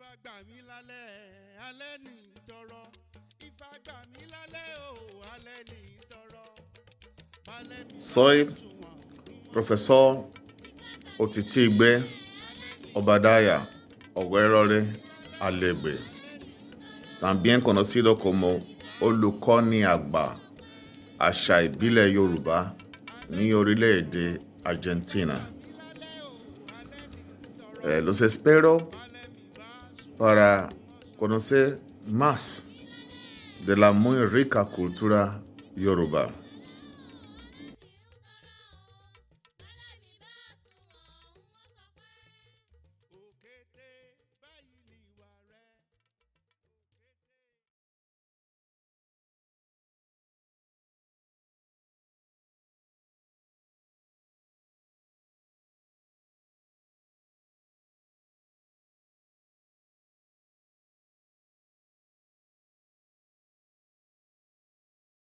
Ifá gbà mí lálẹ́, alẹ́ ní tọrọ. Ifá gbà mí lálẹ́ o, alẹ́ ní tọrọ. Balẹ̀ mi Soy sunwọ̀n. Profesor Otitigbe Obadiah Owerole Alegbe, también conocido como Olùkọ́ni Àgbà Àṣà Ìbílẹ̀ Yorùbá ní orílẹ̀-èdè Argentina. Los espero para conocer más de la muy rica cultura yoruba.